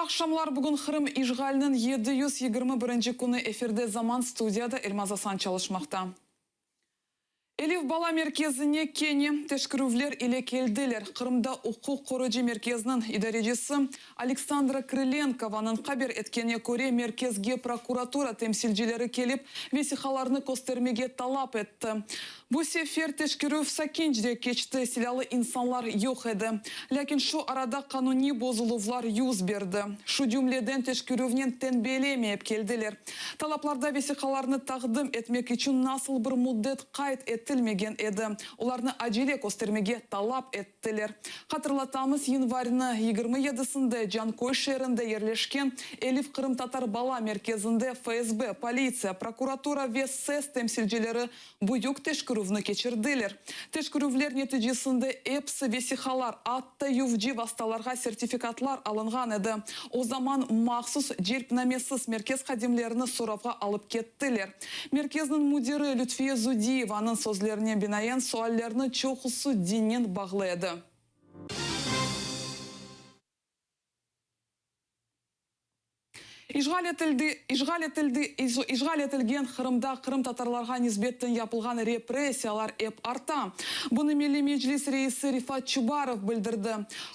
aqşamlar! Bugün Qırım işğaliniñ 721 künü efirde Zaman studiyada Elmaz Asan çalışmaqta. Elif bala merkezine kene teşkerüvler ile keldiler. Qırımda uquq qorucı merkeziniñ idarecisi Aleksandra Krılenkovanıñ haber etkenine köre, merkezge prokuratura temsilcileri kelip, vesiqalarnı köstermege talap etti. Bu sefer teşkerüv sakince keçti, silâlı insanlar yoq edi. Lâkin şu arada qanuniy bozuluvlar yüz berdi. Şu cümleden teşkerüvnen tenbiyelemeyip keldiler. Talaplarda vesiqalarnı taqdim etmek içün nasıl bir müddet qayd etilmegen edi, olarnı acele köstermege talap ettiler. Hatırlatamız, yanvarniñ 27-sinde Canköy şeerinde yerleşken Elif qırımtatar bala merkezinde FSB, politsiya, prokuratura ve SES temsilcileri büyük teşkerüvni keçirdiler. Teşkerüvler neticesinde episi vesiqalar, atta yuvcı vastalarğa sertifikatlar alınğan edi. O zaman mahsus celpnamesiz merkez hadimlerini soravğa alıp kettiler. Merkezniñ müdiri Lütfiye Zudiyevanıñ sözlerine binaen, suallerniñ çoqusı dinnen bağlı edi. İşğal etildi, işğal etildi, işğal etilgen Qırımda qırımtatarlarğa nisbetten yapılğan repressiyalar ep arta. Bunı Milliy Meclis reisi Refat Çubarov bildirdi.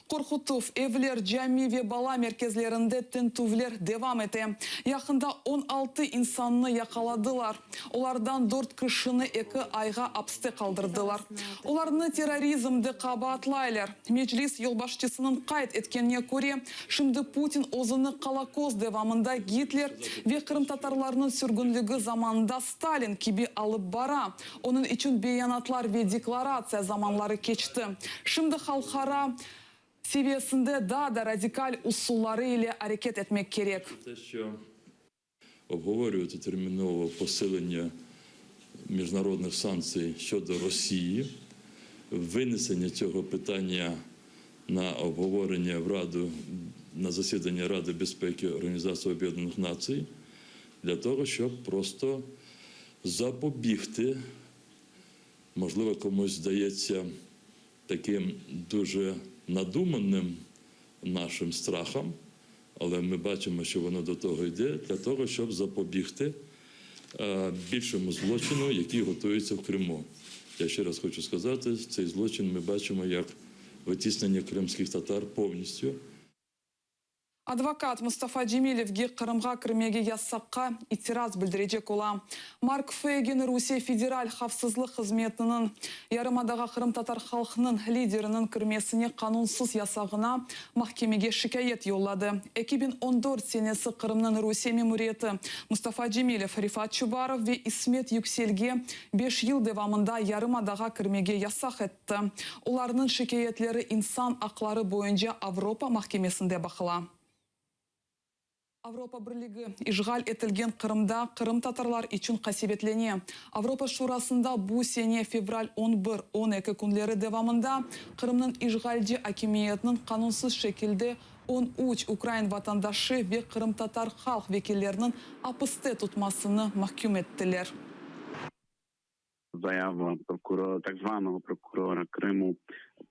Qorqutuv, evler, cami ve bala merkezlerinde tintüvler devam ete. Yaqında 16 insannı yaqaladılar. Olardan dört kişini eki ayğa apste qaldırdılar. Olarnı terrorizmde qabaatlaylar. Meclis yolbaşçısınıñ qayd etkenine köre, şimdi Putin özüni Holokost devamında Gitler ve qırımtatarlarnıñ sürgünligi zamanında Stalin kibi alıp bara. Onıñ içün beyanatlar ve deklaratsiya zamanları keçti. Şimdi halqara seviyesinde daa da radikal usulları ile areket etmek kerek. Обговорювати терміново посилення міжнародних санкцій щодо Росії, винесення цього питання на обговорення в Раду на засідання Ради безпеки Організації Об'єднаних Націй для того, щоб просто запобігти, можливо, комусь здається таким дуже надуманим нашим страхам, але ми бачимо, що воно до того йде, для того, щоб запобігти більшому злочину, який готується в Криму. Я ще раз хочу сказати, цей злочин ми бачимо як витіснення кримських татар повністю. Advokat Mustafa Cemilevge Qırımğa kirmege yasaqqa itiraz bildirecek ola. Mark Feygin Rusiye Federal havfsızlıq hızmetiniñ yarımadağa qırımtatar halqınıñ lideriniñ kirmesine qanunsız yasağına mahkemege şikâyet yolladı. 2014 senesi Qırımnıñ Rusiye memuriyeti Mustafa Cemilev, Refat Çubarov ve İsmet Yükselge beş yıl devamında yarımadağa kirmege yasaq etti. Olarnıñ şikâyetleri İnsan aqları boyunca Avropa mahkemesinde baqıla. Avropa Birligi, işğal etilgen Qırımda qırımtatarlar içün qasevetlene. Avropa Şurasında bu sene fevral on bir, 12 künleri devamında Qırımnıñ işğalci akimiyetiniñ qanunsız şekilde 13 ukrain vatandaşı ve qırımtatar halq vekilleriniñ apiste tutmasını mahküm ettiler. Заява прокурора, так званого прокурора Криму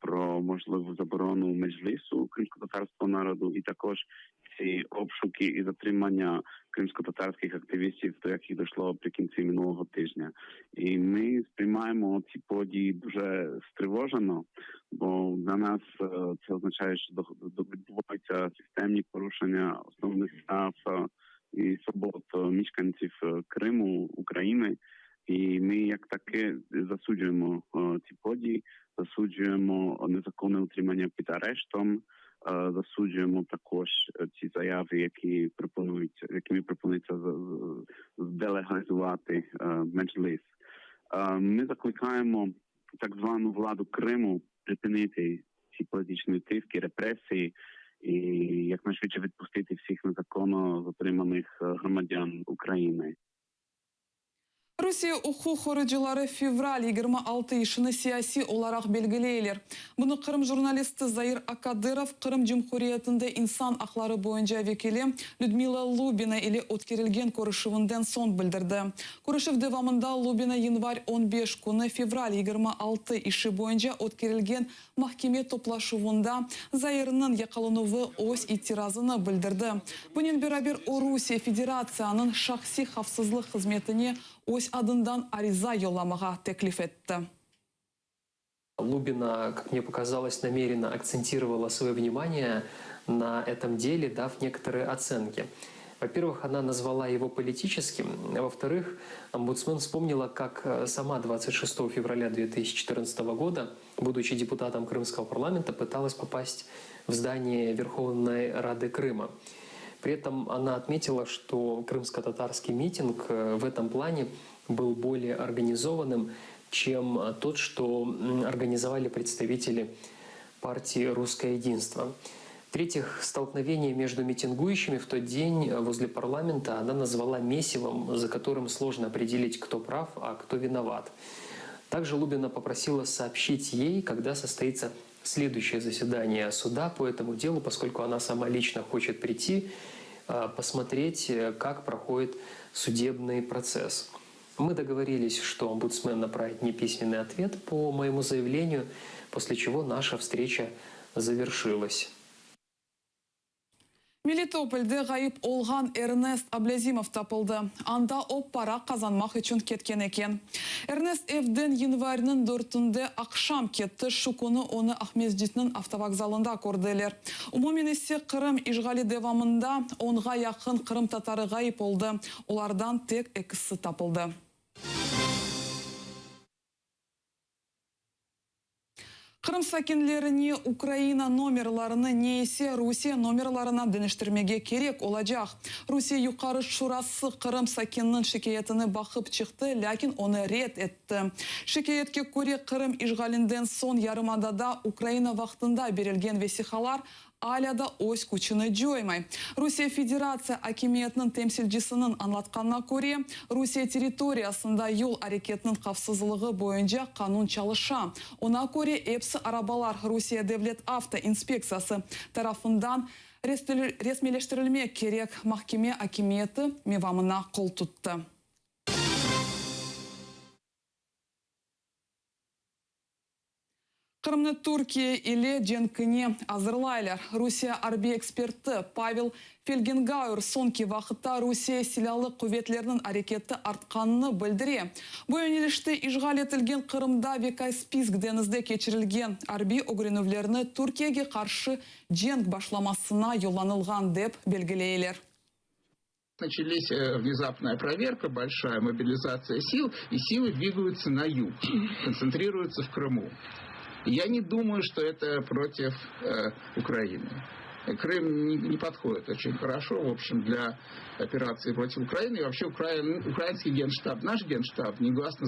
про можливу заборону Меджлісу кримськотатарського народу і також ці обшуки і затримання кримськотатарських активістів, до яких дійшло наприкінці минулого тижня. І ми сприймаємо ці події дуже стривожено, бо для нас це означає, що відбуваються системні порушення основних прав і свобод мешканців Криму, України. І ми як таке засуджуємо ці події, засуджуємо незаконне утримання під арештом, засуджуємо також ці заяви, які пропонують, якими пропонується делегалізувати Меджліс. Ми закликаємо так звану владу Криму припинити ці політичні тиски, репресії і якнайшвидше відпустити всіх незаконно затриманих громадян України. Rusiye uquq qoruyıcıları fevral 26 işini siyasiy olaraq belgileyler. Bunı Qırım jurnalisti Zair Akadırov Qırım Cumhuriyetinde insan aqları boyunca vekili Lüdmila Lubina ile ötkerilgen körüşüvinden soñ bildirdi. Körüşüv devamında Lubina yanvar 15 künü fevral 26 işi boyunca ötkerilgen mahkeme toplaşuvında Zairniñ yaqalanuvı öz itirazını bildirdi. Bunen beraber o Rusiye Federatsiyanıñ şahsiy havfsızlıq hızmetine öz adından ariza yollamağa teklif etti. Лубина, как мне показалось, намеренно акцентировала свое внимание на этом деле, дав некоторые оценки. Во-первых, она назвала его политическим. Во-вторых, омбудсмен вспомнила, как сама 26 февраля 2014 года, будучи депутатом Крымского парламента, пыталась попасть в здание Верховной Рады Крыма. При этом она отметила, что крымско-татарский митинг в этом плане был более организованным, чем тот, что организовали представители партии «Русское единство». В-третьих, столкновение между митингующими в тот день возле парламента она назвала месивом, за которым сложно определить, кто прав, а кто виноват. Также Лубина попросила сообщить ей, когда состоится следующее заседание суда по этому делу, поскольку она сама лично хочет прийти, посмотреть, как проходит судебный процесс. Мы договорились, что омбудсмен направит мне письменный ответ по моему заявлению, после чего наша встреча завершилась. Melitopolde ğayıp olğan Ernest Ablâzimov tapıldı. Anda o para qazanmaq içün ketken eken. Ernest evden yanvarniñ dörtünde aqşam ketti, şu künü onı Aqmescitniñ avtovokzalında kördiler. Umumen ise Qırım işğali devamında 10-ğa yaqın qırımtatarı ğayıp oldı. Olardan tek ekisi tapıldı. Qırım sakinlerine Ukraina nomerlarını ne ise Rusiye nomerlarına deñiştirmege kerek olacaq. Rusiye Yuqarı Şurası Qırım sakininiñ şikâyetini baqıp çıqtı, lâkin onı red etti. Şikâyetke köre Qırım işğalinden soñ yarımadada Ukraina vaqtında berilgen vesiqalar alâ da öz küçüni coymay. Rusiye Federatsiya akimiyetiniñ temsilcisiniñ añlatqanına köre, Rusiye territoriyasında yol areketiniñ havfsızlığı boyunca qanun çalışa. Oña köre episi arabalar Rusiye Devlet avto inspektsiyası tarafından resmiyleştirilmek kerek. Mahkeme akimiyeti mevamına qol tuttı. Qırımnı Türkiye ile cenkine azırlaylar. Rusiye arbiy eksperti Pavel Felgengauer soñki vaqıtta Rusiye silâlı quvetleriniñ areketi artqanını bildire. Bu yönelişte işğal etilgen Qırımda ve Kaspiysk deñizde keçirilgen arbiy ögrenüvlerni Türkiyege qarşı cenk başlamasına yollanılğan dep belgileyler. Начались внезапная проверка, большая мобилизация сил, и силы двигаются на юг, концентрируются в Крыму. Я не думаю, что это против Украины. Крым не подходит очень хорошо, в общем, для операции против Украины. И вообще украинский генштаб, наш генштаб негласно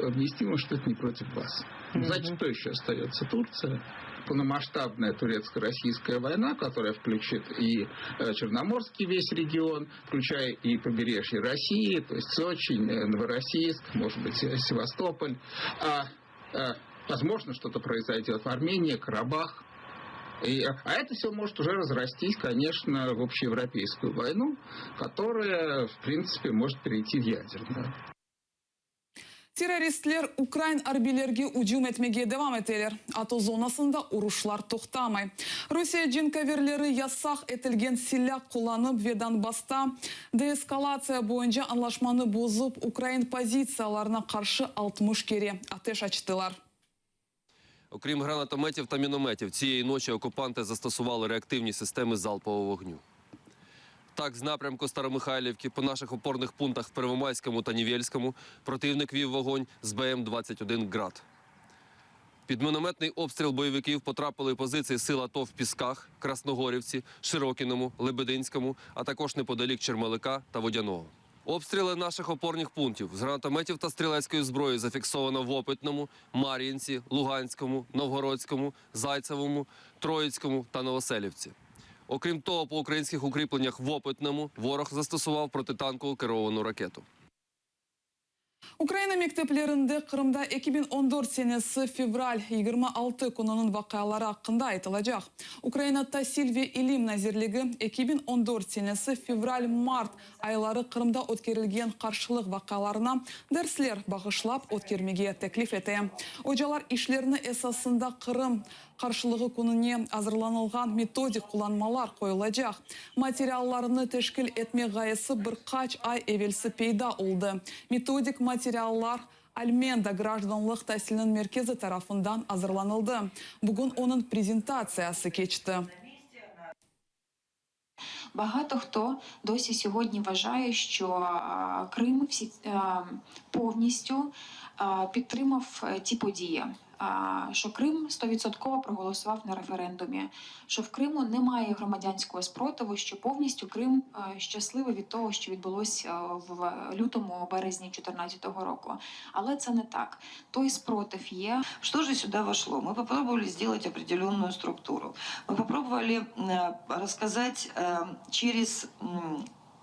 объяснил, что это не против вас. Значит, кто еще остается? Турция. Полномасштабная турецко-российская война, которая включит и Черноморский весь регион, включая и побережье России, то есть Сочи, Новороссийск, может быть, Севастополь. Возможно, что-то произойдет в Армении, Карабах. А это все может уже разрастись, конечно, в общеевропейскую войну, которая, в принципе, может перейти в ядерную. Terroristler ukrain arbiylerge ücüm etmege devam eteler. ATO zonasında uruşlar toqtamay. Rusiye cenkâverleri yasaq etilgen silâ qullanıp ve Donbassta deeskalatsiya boyunca añlaşmanı bozıp, ukrain pozitsiyalarına qarşı 60 kere ateş açtılar. Окрім гранатометів та мінометів, цієї ночі окупанти застосували реактивні системи залпового вогню. Так, з напрямку Старомихайлівки по наших опорних пунктах в Первомайському та Нівельському противник вів вогонь з БМ-21 «Град». Під мінометний обстріл бойовиків потрапили позиції сил АТО в Пісках, Красногорівці, Широкіному, Лебединському, а також неподалік Чермалика та Водяного. Обстріли наших опорних пунктів з гранатометів та стрілецької зброї зафіксовано в Опитному, Мар'їнці, Луганському, Новгородському, Зайцевому, Троїцькому та Новоселівці. Окрім того, по українських укріпленнях в Опитному ворог застосував протитанкову керовану ракету. Ukraina mekteplerinde Qırımda 2014 senesi fevral 26 kününiñ vaqiaları aqqında aytılacaq. Ukraina Tasil ve ilim nazirligi 2014 senesi fevral-mart ayları Qırımda ötkerilgen qarşılıq vaqialarına dersler bağışlap ötkermege teklif ete. Ocalar işlerini esasında Qırım qarşılığı kününe azırlanılğan metodik qullanmalar qoyulacaq. Materiallarnı teşkil etmek ğayesi bir qaç ay evelsi peyda oldı. Metodik materiallar Almenda grajdanlıq tasiliniñ merkezi tarafından azırlanıldı. Bugün onıñ prezentatsiyası keçti. Багато хто досі сьогодні вважає, що Крим всі повністю підтримав ті події, що Крим 100% проголосував на референдумі, що в Криму немає громадянського спротиву, що повністю Крим щасливий від того, що відбулося в лютому березні 2014 року. Але це не так. Той спротив є. Что же сюда вошло? Мы попробовали сделать определенную структуру. Мы попробовали рассказать через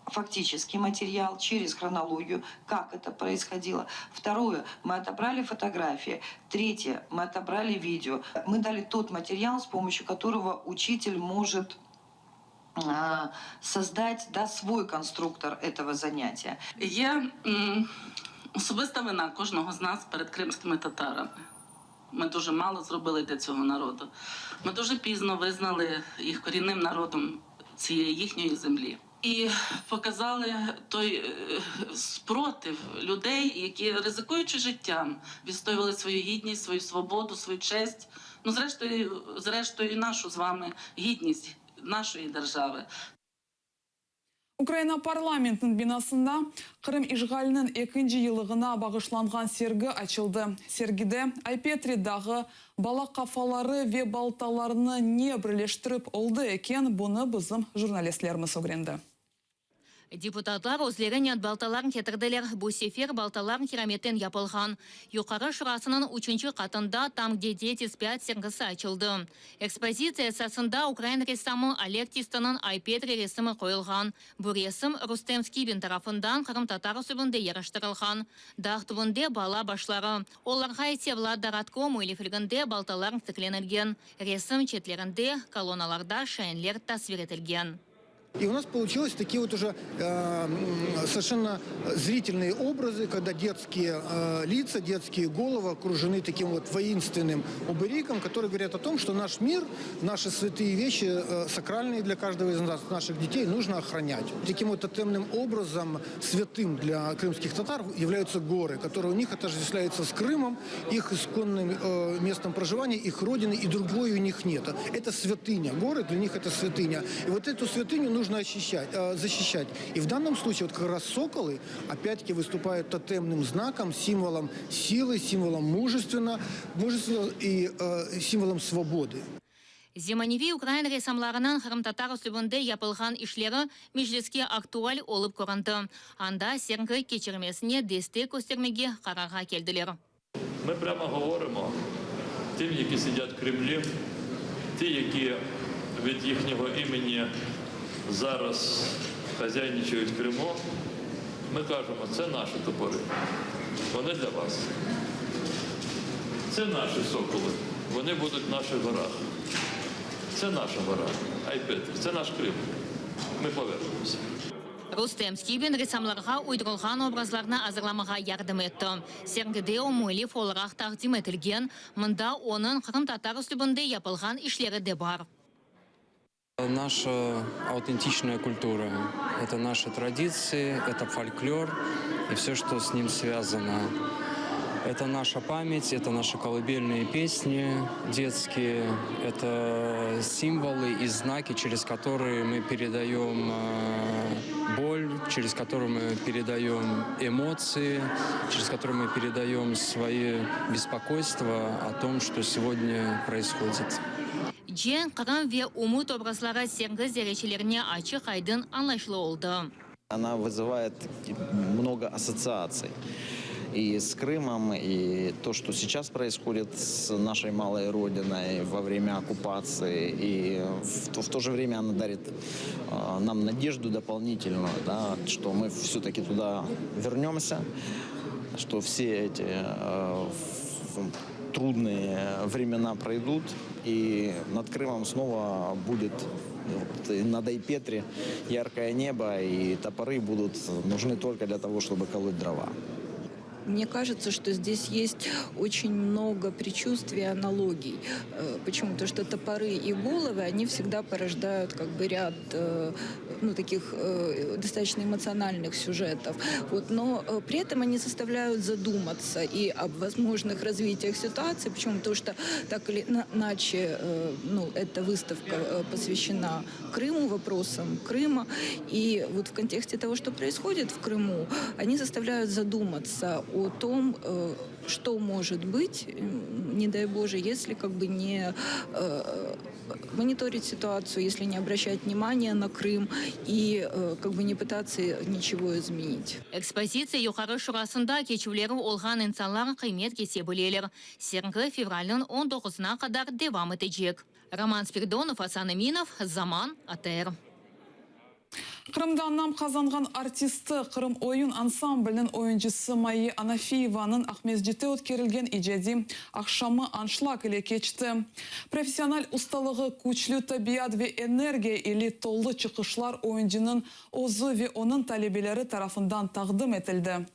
фактический материал, через хронологию, как это происходило. Второе, мы отобрали фотографии. Третье, мы отобрали видео. Мы дали тот материал, с помощью которого учитель может создать да, свой конструктор этого занятия. Є м, особиста вина кожного з нас перед кримськими татарами. Ми дуже мало зробили для цього народу. Ми дуже пізно визнали їх корінним народом цієї їхньої землі. І показали той е, спротив людей, які, ризикуючи життям, відстоювали свою гідність, свою свободу, свою честь. Ну, зрештою, зрештою, і нашу з вами гідність нашої держави. Ukraina parlamentiniñ binasında Qırım işğaliniñ ekinci yıllığına bağışlanğan sergi açıldı. Sergide Ay-Petri dağı bala qafaları ve baltalarını ne birleştirip oldı eken, bunı bizim jurnalistlerimiz ögrendi. Deputatlar özlerinen baltalar ketirdiler. Bu sefer baltalar kiramitten yapılğan. Yuqarı Şurasınıñ üçünci qatında Там, где дети спят sergisi açıldı. Ekspozitsiya esasında ukrain ressamı Oleg Tistanıñ Ay-Petri resimi qoyulğan. Bu resim Rustem Skibin tarafından qırımtatar üslübinde yaraştırılğan. Dağ tübünde bala başları. Olarğa ise Vlad Daradko müellifliginde baltalar tiklenilgen. Resim çetlerinde kolonnalarda şainler tasvir etilgen. И у нас получилось такие вот уже э, совершенно зрительные образы, когда детские э, лица, детские головы окружены таким вот воинственным оберегом, которые говорят о том, что наш мир, наши святые вещи, э, сакральные для каждого из нас, наших детей, нужно охранять. Таким вот тотемным образом, святым для крымских татар являются горы, которые у них отождествляются с Крымом, их исконным э, местом проживания, их родиной, и другой у них нет. Это святыня. Горы для них это святыня. И вот эту святыню нужно ощущать, э, защищать. И в данном случае вот как раз соколы опять-таки выступают тотемным знаком, символом силы, символом мужества, мужества и э, символом свободы. Zemaneviy ukrain ressamlarınıñ qırımtatar üslübinde yapılğan işleri mecliske aktual olıp köründi. Anda sergi keçirmesine destek köstermege qararğa keldiler. Ми прямо говоримо тим, які сидять в Кремлі, ті, які від їхнього імені зараз хазяйничають в Криму, ми кажемо, це наші топори, вони для вас. Це наші соколи, вони будуть в наших горах. Це наша гора, Ай-Петрі, це наш Крим. Ми повернемося. Rustem Skibin ressamlarğa uydurılğan obrazlarnı azırlamağa yardım etti. Sergide o müellif olaraq taqdim etilgen, mında onıñ qırımtatar üslübinde yapılğan işleri de bar. Наша аутентичная культура, это наши традиции, это фольклор и все, что с ним связано. Это наша память, это наши колыбельные песни детские, это символы и знаки, через которые мы передаем э, боль, через которые мы передаем эмоции, через которые мы передаем свои беспокойства о том, что сегодня происходит. Cenk, Qırım ve ümüt obrazları sergi ziyaretçilerine açıq-aydın añlaşılı oldı. Она вызывает много ассоциаций. И с Крымом, и то, что сейчас происходит с нашей малой родиной во время оккупации. И в, в то же время она дарит э, нам надежду дополнительную, да, что мы все-таки туда вернемся. Что все эти трудные времена пройдут, и над Крымом снова будет вот, и над Айпетри яркое небо, и топоры будут нужны только для того, чтобы колоть дрова. Мне кажется, что здесь есть очень много предчувствий и аналогий. Э, Почему? Потому что топоры и головы, они всегда порождают как бы ряд э, ну, таких э, достаточно эмоциональных сюжетов. Вот, но при этом они заставляют задуматься и об возможных развитиях ситуации. Почему? Потому что так или иначе ну, эта выставка посвящена Крыму, вопросам Крыма. И вот в контексте того, что происходит в Крыму, они заставляют задуматься о том, э, что может быть, не дай Боже, если как бы не э, мониторить ситуацию, если не обращать внимания на Крым и э, как бы не пытаться ничего изменить. Ekspozitsiya Yuqarı Şurasında keçüvleri olğan insanlar qıymet kese bileler. Sergi fevralniñ 19-ına qadar devam etecek. Roman Spiridonov, Asan Eminov, Zaman, ATR. Qırımda nam qazanğan artisti, Qırım oyun ansambliniñ oyuncısı Mayye Anafiyevanıñ Aqmescitte ötkerilgen icadiy aqşamı anşlag ile keçti. Professional ustalığı, küçlü tabiat ve energiya ile tolu çıqışlar oyuncınıñ özü ve onıñ talebeleri tarafından taqdim etildi.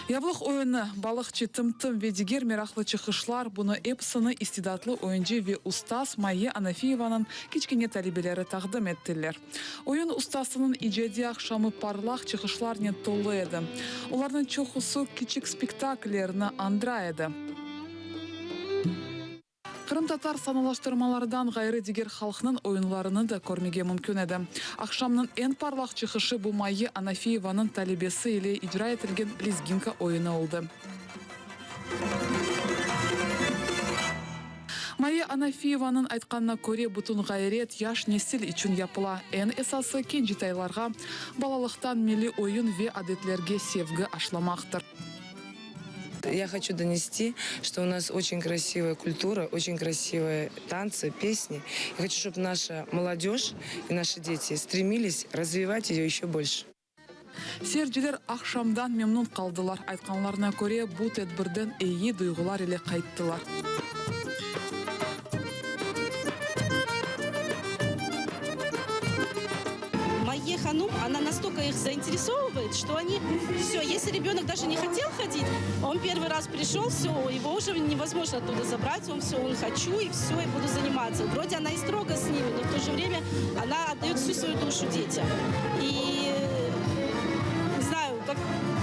Yavlıq oyunı, balıqçı Tım-tım ve diger meraqlı çıqışlar, bunı episini istidatlı oyuncı ve ustaz Mayye Anafiyevanıñ kiçkene talebeleri taqdim ettiler. Oyun ustasınıñ icadiy aqşamı parlaq çıqışlarnen tolu edi. Olarnıñ çoqusı kiçik spektakllerni añdıra edi. Qırımtatar sanalaştırmalardan ğayrı diger halqnıñ oyunlarını da körmege mümkün edi. Aqşamnıñ eñ parlaq çıqışı bu Mayye Anafiyevanıñ talebesi ile icra etilgen Lezginka oyunı oldı. Mayye Anafiyevanıñ aytqanına köre, bütün ğayret yaş nesil içün yapıla, eñ esası kencitaylarğa balalıqtan milliy oyun ve adetlerge sevgi aşlamaqtır. Я хочу донести, что у нас очень красивая культура, очень красивые танцы, песни. Я хочу, чтобы наша молодежь и наши дети стремились развивать ее еще больше. Seyirciler aqşamdan memnun qaldılar, aytqanlarına köre, bu tedbirden eyi duyğular ile qayttılar. Mayye hanum, ona nastолько их заинтересовывает, что они, все, если ребенок даже не хотел ходить, он первый раз пришел, все, его уже невозможно оттуда забрать, он все, он хочу, и все, и буду заниматься. Вроде она и строго с ними, но в то же время она отдает всю свою душу детям. И не знаю, как,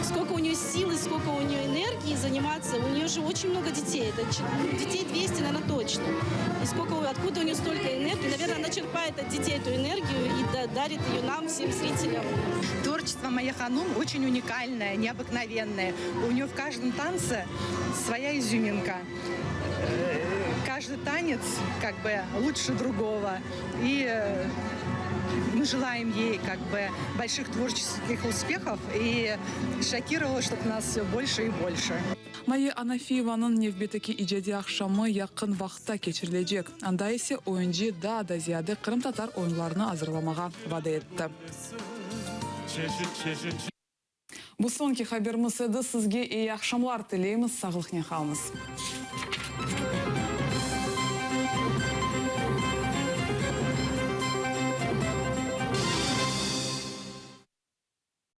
сколько у нее силы, сколько у нее энергии заниматься. У нее же очень много детей. Это детей 200, наверное, точно. И сколько, откуда у нее столько энергии? Наверное, она черпает от детей эту энергию и дарит ее нам, всем зрителям. Творчество Майе Ханум очень уникальное, необыкновенное. У нее в каждом танце своя изюминка. Э, каждый танец как бы лучше другого. И э, мы желаем ей как бы больших творческих успехов и шокировала, чтобы нас все больше и больше. Mayye Anafiyevanıñ nevbetteki icadiy aqşamı yaqın vaqıtta keçirilecek, anda ise oyuncı daa da ziyade qırımtatar oyunlarını azırlamağa vade etti. Bu soñki haberimiz edi. Sizge eyi aqşamlar tileymiz, sağlıqnen qalıñız.